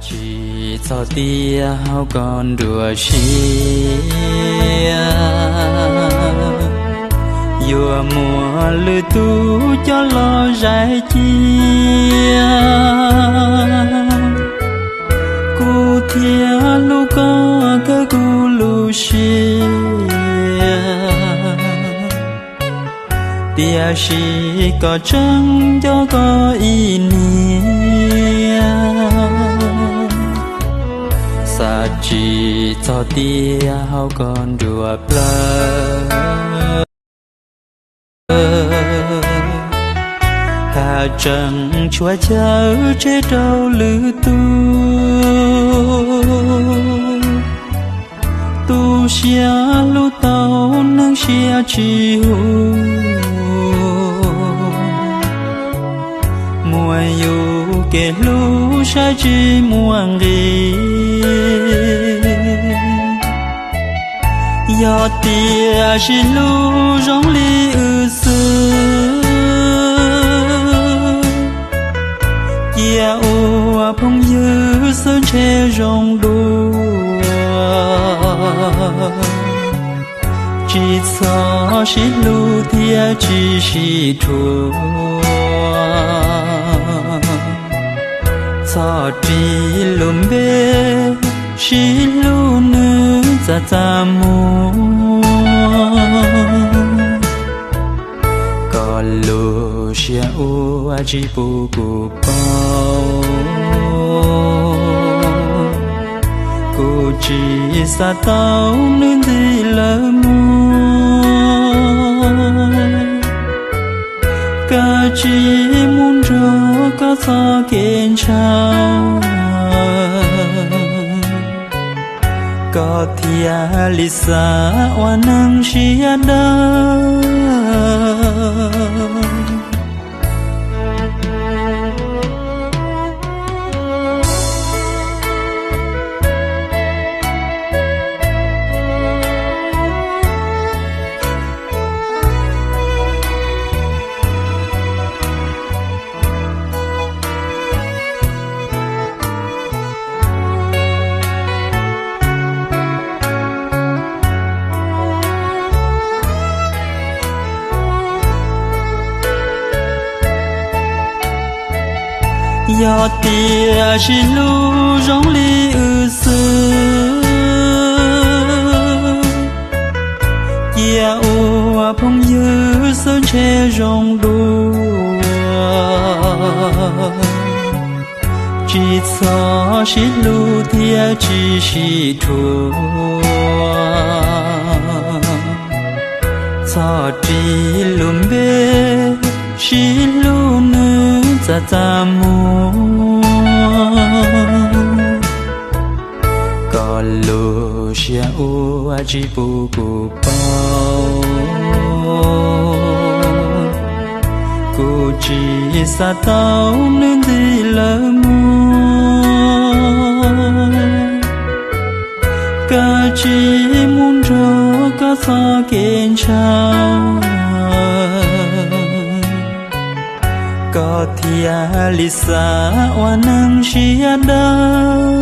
Tsis txog tias hauv koj nruab siab yuav muaj lwm tus coj los zais cia. Kuv thiaj hlub koj kawg kuv lub siab, tiam sis koj tseem nco koj ib niam. Xav tsis txog tias hauv koj nruab plawv haj tseem tshuav chaw tseg rau lwm tus. Tu siab hlub tau neeg siab tsis huv, muaj yus kev hlub saib tsis muaj nqis. Yog tias sib hlub zoo li wb xwb, cia ua phooj ywg xwb ntshe zoo dua. Tsis txhob sib hlub thiab tsis sib dhuav, txhob ris lub npe sib hlub nws txaj txaj muag. Koj lub siab ua tsis pub kuv paub, kuv tsis xav tau nws ntxiv lawv mus. Kav tsij mus nrog koj txoj kev ntshaw, koj thiaj li xav ua neeg siab dawb. Yog tias sib hlub zoo li wb xwb, cia ua phooj ywg xwb ntshe zoo dua. Tsis txhob sib hlub thiab tsis sib dhuav, txhob ris lub npe sib hlub nws txaj txaj muag. Koj lub siab ua tsis pub kuv paub, kuv tsis xav tau nws ntxiv lawv mus. Kav tsij mus nrog koj txoj kev ntshaw, koj thiaj li xav ua neeg siab dawb.